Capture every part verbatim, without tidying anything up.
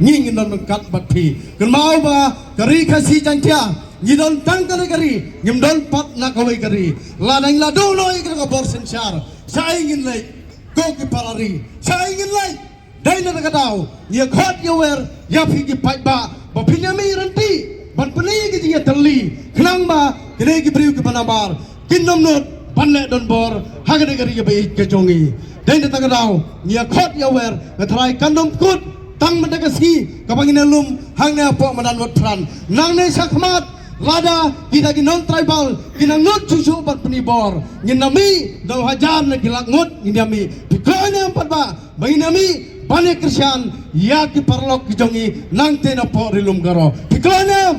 Ngi ngin don ryngkat bad phi. Kynmaw ba ka ri Khasi Jaiñtia ngi don tang kane ka ri, ngim don pat na kawei ka ri. Lada ngi la duh noh ïa ka bor synshar, shaei ngin leit? Ko ki para ri, shaei ngin leit? Dei na kata ka daw ngi ïa khot ïa wer ïa phi ki paidbah ba phin ïa mih ryntih ban pyni ïa ka jingïatylli, khnang ba kine ki briew kiba nabar kin ym nud ban leh donbor ha kane ka ri kaba ïeit ka jong ngi. Dei na kata ka daw ngi ïa khot ïa wer, nga tharai kan ym kut tang mynta ka sngi kaba ngin ïa lum hangne hapoh madan Wotphran. Nangne shakhmat, lada kita ki non tribal ki nang nud shuh shuh ban pyni bor, ngin ïa mih da u hajar ne ki lak ngut ngin ïa mih. Phi kloi ne em paidbah ba ngin ïa mih ban ïa kyrshan ïa ki paralok ki jong ngi nangtei napoh Ri Lum Garo? Phi kloi ne em?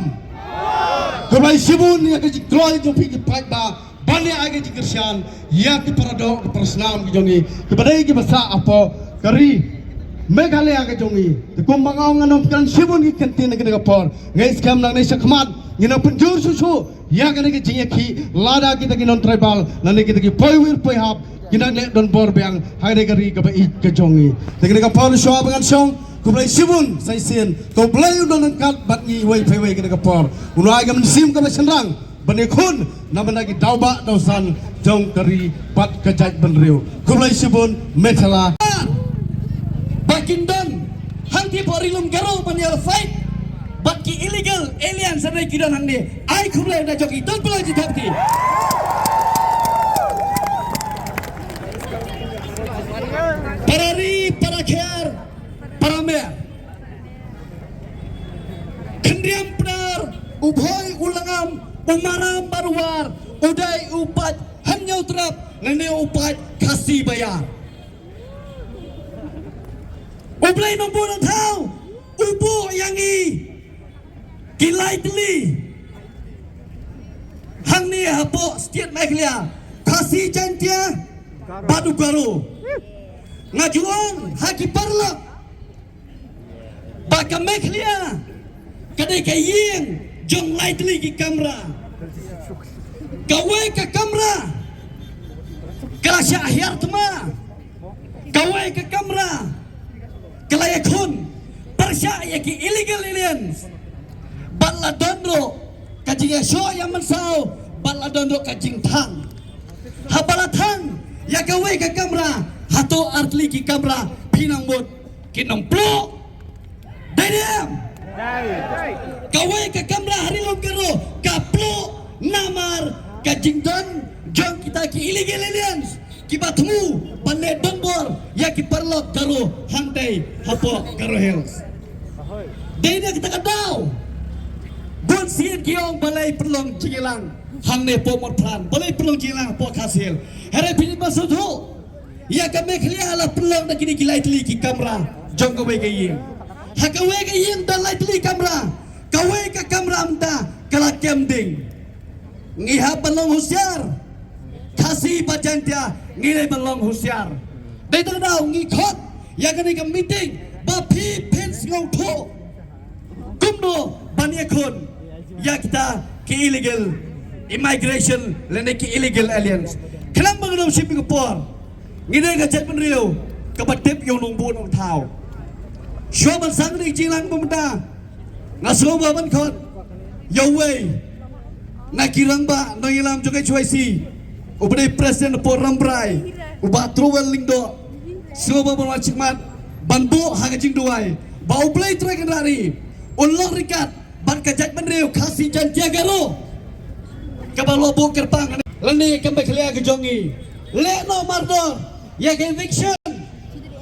Khublei shibun ïa ka jingkloi jong phi ki paidbah ban ïa ai ka jingkyrshan ïa ki paradoh ki parasnam ki jong ngi kiba dei kiba sah hapoh ka ri Meghalaya ka jong ngi. Te kumba nga ong, ngan ym kren shibun, ki kyntien na kane ka por. Nga ngeit skhem nangne shakhmat ngin ïa pynjur shuh shuh ïa kane ka jingïakhih, lada kita ki non tribal lane kita ki poiwir poihap ki nang leh donbor biang ha kane ka ri kaba ïeit ka jong ngi. Te kane ka por shuwa ba ngan shong, khublei shibun sa shisien. Ko Blei un don ryngkat bad ngi iwei pa iwei kane ka por. Un ai ka mynsiem kaba shynrang ban ïakhun na bynta ki daw bah daw san jong ka ri bad ka jaitbynriew. Khublei shibun, Metela. Ba kin don hangtei hapoh Ri Lum Garo ban ïa fight bad ki illegal aliens, hynrei ki don hangne. Ai khublei na jong ki, don pynlong jingthap ki. Para ri, para kher, para mer. Khyndiat Pnar, u Bhoi, u Langam, u Maram Barwar, u Dei, u Pait Hynñiewtrep, lane u Pait Khasi Baïar. U Blei Nongbuh Nongthaw u buh ïa ngi ki lai tylli hangne hapoh state Meghalaya, Khasi Jaiñtia bad u Garo. Nga ju ong ha ki paralok ba ka Meghalaya ka dei ka ïing jong lai tylli ki kamra. Kawei ka kamra ka la shah hiar thma, kawei ka kamra ka la ïakhun pyrshah ïa ki illegal aliens. Bad la don ruh ka jingïashoh ïamynsaw, bad la don ruh ka jingthang. Haba la thang ïa kawei ka kamra, hato ar tylli ki kamra phi nang mut kin ym pluh? Dei ne em? Kawei ka kamra ha Ri Lum Garo ka pluh namar ka jingdon jong kita ki illegal aliens kiba thmu ban leh donbor ïa ki paralok Garo hangtei hapoh Garo Hills. Dei na kata ka daw bun sien ki ong balei pynlong jingïalang hangne hapoh Mawphan, balei pynlong jingïalang hapoh Khasi Hills. Hynrei phi dei ban sngewthuh ïa ka Meghalaya la pynlong da kine ki lai tylli ki kamra jong kawei ka ïing. Ha kawei ka ïing da lai tylli kamra, kawei ka kamra mynta ka la kem ding. Ngi hap ban long husiar. Khasi bad Jaiñtia ngi dei ban long husiar. Dei tang daw ngi khot ïa kane ka meeting ba phi phin sngewthuh kumno ban ïakhun ïa kita ki illegal immigration lane ki illegal aliens. Khnang ba ngin ym shim ïa ka por, ngi dei ka jaitbynriew kaba tip ïa u nongbuh nongthaw. Shuwa ban sdang ïa ka jingïalang ba mynta, nga sngewbha ban khot ïa uwei na ki rangbah nongïalam jong H Y C, uba dei president hapoh Rambrai, u Bah Trowell Lyngdoh. Sngewbha ban wan shakhmat ban buh ha ka jingduwai ba U Blei Trai Kynrad un long ryngkat bad ka jaitbynriew Khasi Jaiñtia Garo kaba la buh kyrpang lane ka Meghalaya ka jong ngi. Leh noh mardor ïa ka eviction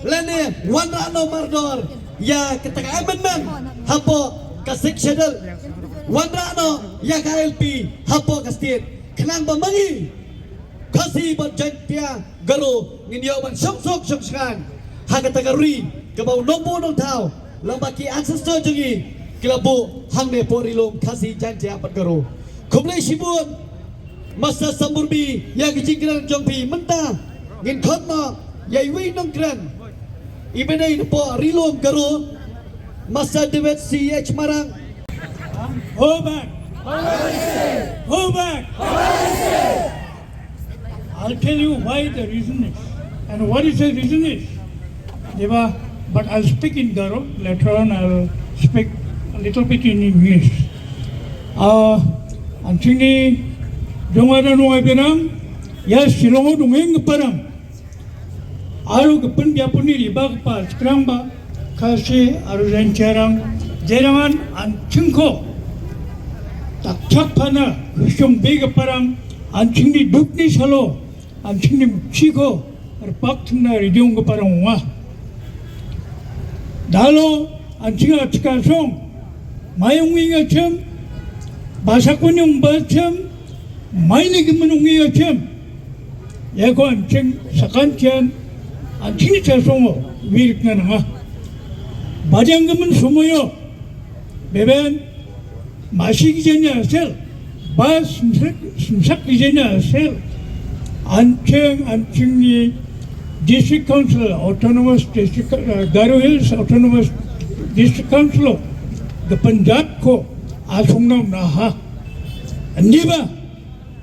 lane wanrah noh mardor ïa kata ka amendment hapoh ka Sixth Schedule, wanrah noh ïa ka I L P hapoh ka state, khnang ba ma ngi Khasi bad Jaiñtia Garo ngin ïoh ban shong suk shong shngaiñ ha kata ka ri kaba u nongbuh nongthaw lem bad ki ancestor jong ngi ki la buh hangne hapoh Ri Lum Khasi Jaiñtia bad Garo. Khublei shibun Master Samburbi ïa ka jingkren jong phi. Mynta ngin khot noh ïa iwei i nongkren iba dei napoh Ri Lum Garo, Master David C H Marang. Hold back. Hold back. I'll tell you why the reason is and what is the reason is. Deba, But I'll speak in Garo. Later on, I'll speak a little bit in English. Uh, an chingni jong ada nung ai benang, yes, Shillong dung ing parang. Aru kepen biapuni riba kepa sekarang ba, kasi aru ren cerang, jerangan an chingko. Tak chak pana, kusung be keparang, an chingni dukni salo, an chingni chiko, erpak tengna ridiung keparang wa. Dalo, an chinga chika song, mayung inga chem, basa kunyung ba chem, maini kemenung inga chem. Yako an ching sakan chem, an ching cha songo, wirik na nga. Bajang kemen sumoyo, beben, masi kijanya sel, bas msak kijanya sel, an ching, an chingni District Council, Autonomous District, uh, Garo Hills Autonomous District Council, the Punjab ko, asung na ha. Andiba,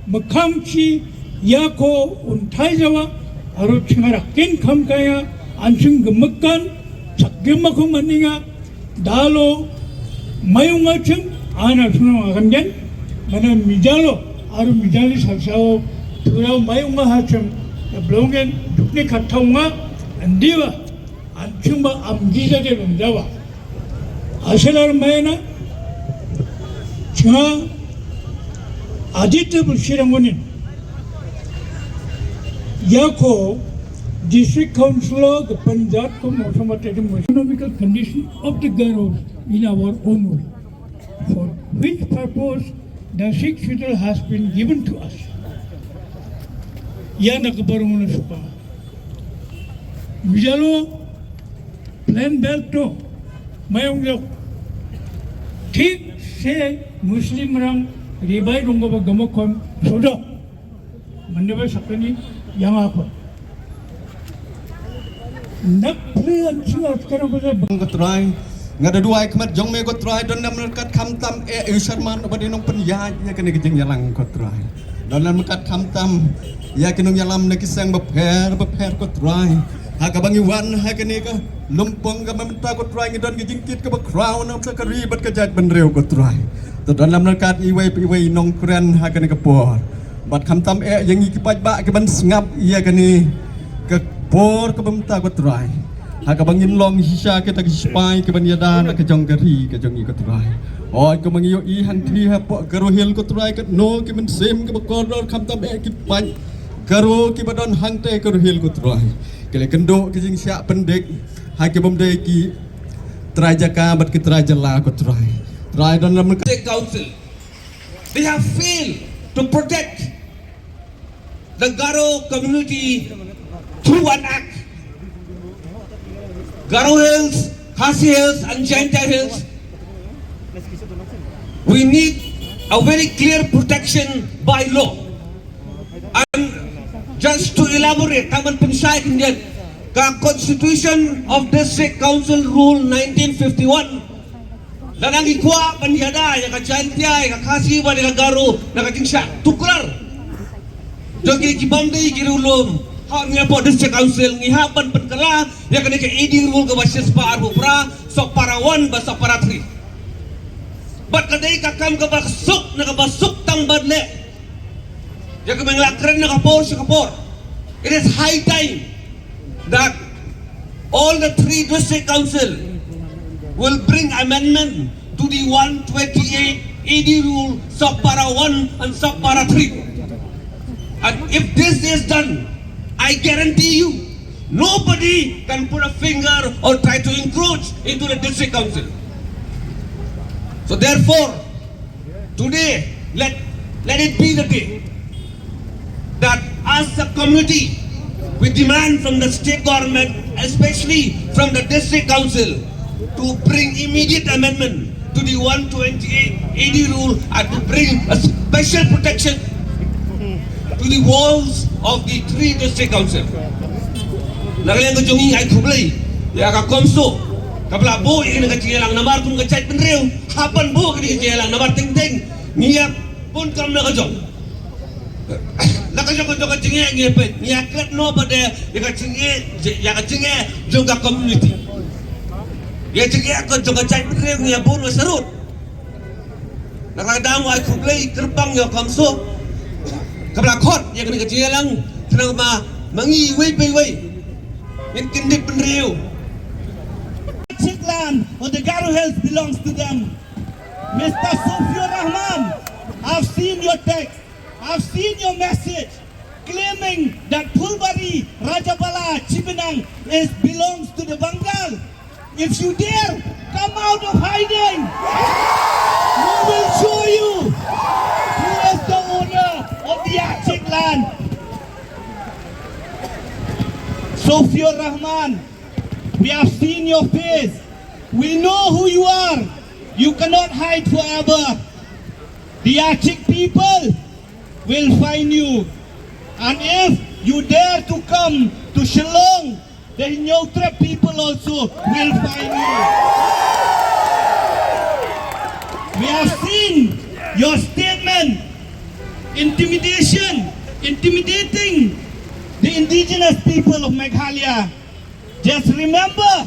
mekam chi, yako, untai jawa, aru chingara kin kam kaya, an ching gemekan, sak gemako maninga, dalo, mayunga chim, ana suna akan gen, mana mijalo, aru mijali salsao, turau mayunga hachim, blongen, dukni kataunga, andiwa, an chimba am gija de bam jawa. Aselar mayna, chima, adite bulshirangonin. Yako, District Council of the Punjab ko mosam economical condition of the Garos in our own way, for which purpose the sixth schedule has been given to us. Yana kabarong na suka. Mijalo plan belt to mayong yok. Thik se Muslim rang ribai dong ba gamakon sodok. Mande ba sakani yang apa? Nak pria chua sekarang ba ko Trai. Nga da duwai khmat jong me ko Trai, don nam kat kham tam e u sharman ba di nong pen ya ya kane ka jing yalang ko Trai. Don nam kat kham tam ya ki nong yalam na ki seng ba pher ba pher ko Trai. Ha ka bang iwan ha kane ka lumpong ka mamta ko Trai, ngi don ki jingkit ka ba crown of ka ri bat ka jait ban reu ko Trai. To don nam kat iwei iwei nong kren ha kane ka por. Bat kham tam e yang ki paj ba ki ban sngap ya kane ka por ka bamta ko Trai. Ha ka bang in long shisha kita ki sipai ki ban yada na ka jong ka ri ka jong i ko Trai. Oi ko mangi yo i hang thi ha po Garo Hill ko Trai, ka no ki ban sim ki ba kordor kham tam e ki paj Garo ki ba don hang te Garo Hill ko Trai. Ki le kendo ki jing siak pendik ha ki bam de ki trai jaka bat ki trai jala ko Trai. Trai don lam ka District Council. They have failed to protect the Garo community through an act. Garo Hills, Khasi Hills, and Jaintia Hills, we need a very clear protection by law. And just to elaborate, taman pynshai khyndiat, ka Constitution of District Council Rule nineteen fifty-one, lada ngi kwah ban ïada ïa ka Jaintia, ïa ka Khasi bad ïa ka Garo na ka jingshah tuklar jong kine ki bym dei ki riewlum, ha ngi hapoh District Council ngi hap ban pynkylla ïa kane ka A D Rule kaba shispah arphew phra, sub para one bad sub para three. Bad ka dei ka kam kaba suk na kaba suk tang ban leh. Ïa ka meng la kren na ka por sha ka por. It is high time that all the three district council will bring amendment to the one twenty-eight A D rule, sub para one and sub para three. And if this is done, I guarantee you, nobody can put a finger or try to encroach into the district council. So therefore, today, let, let it be the day that as a community, we demand from the state government, especially from the district council, to bring immediate amendment to the one twenty-eight A D rule and to bring a special protection to the walls of the three district council. Na ka liang ka jong ngi ai khublei ïa ka CoMSO kaba la buh ïa kane ka jingïalang namar kum ka jaitbynriew hap ban buh ïa kane ka jingïalang namar teng teng ngi ïa bun kam na ka jong, na ka jong ka jong ka jingeh ngi ïa peit, ngi ïa klet noh pat ïa ka jingeh, ïa ka jingeh jong ka community. Ïa jingeh ka jong ka jaitbynriew ngi ïa bun wa sharud. Na ka dang wa ai khublei kyrpang ïa ka kamso. Ka ba la khot ïa kane ka jingïalang khnang ba ma ngi wei pa wei ngin kyndit bynriew. Chikland or the Garo Hills belongs to them. Mister Sofiur Rahman, I've seen your text, I've seen your message claiming that Phulbari, Rajabala, Chibinang is belongs to the Bangal. If you dare, come out of hiding. We will show you who is the owner of the Achik land. Sofiur Rahman, we have seen your face. We know who you are. You cannot hide forever. The Achik people will find you. And if you dare to come to Shillong, the Hynñiewtrep people also will find you. We have seen your statement, intimidation, intimidating the indigenous people of Meghalaya. Just remember,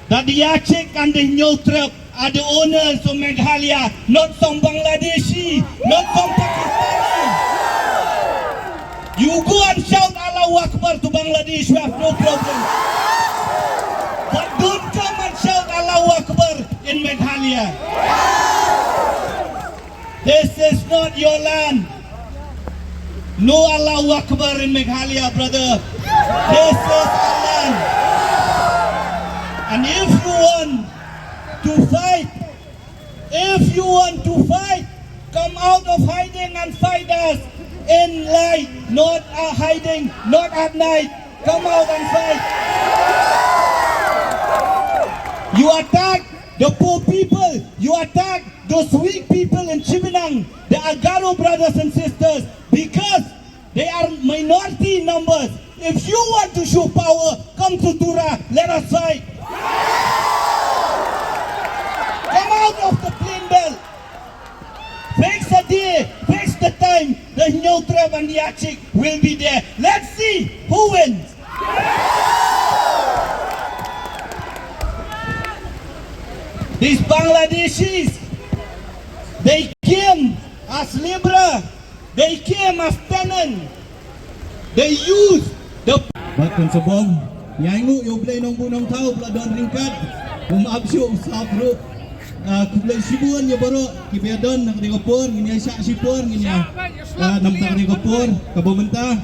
that the Achik and the Hynñiewtrep are the owners of Meghalaya, not some Bangladeshi, not some Pakistani. You go and shout Allahu Akbar to Bangladesh, we have no problem. But don't come and shout Allahu Akbar in Meghalaya. This is not your land. No Allahu Akbar in Meghalaya, brother. This is our land. And if you want to fight, if you want to fight, come out of hiding and fight us in light, not uh, hiding, not at night. Come out and fight. You attack the poor people. You attack those weak people in Chibinang, the Agaro brothers and sisters, because they are minority in numbers. If you want to show power, come to Tura, let us fight. Come out of the plain belt. Fix the day, fix the time, the Hynñiewtrep and the Achik will be there. Let's see who wins. These Bangladeshis, they came as laborer, they came as tenant, they used the Bad kan sabong. Ngi ainguh ïa U Blei Nongbuh Nongthaw ba la don ryngkat. Um ap shuh u sap ruh. Ah, khublei shibun ïa baroh kiba ïadon ha kane ka por, ngin ïa shah shipor, ngin ïa, ah, namta kane ka por kaba mynta.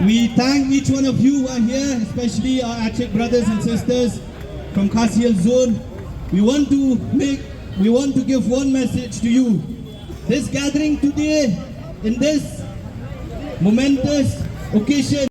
We thank each one of you who are here, especially our Achik brothers and sisters from Khasi Hills Zone. We want to make, we want to give one message to you. This gathering today, in this momentous occasion,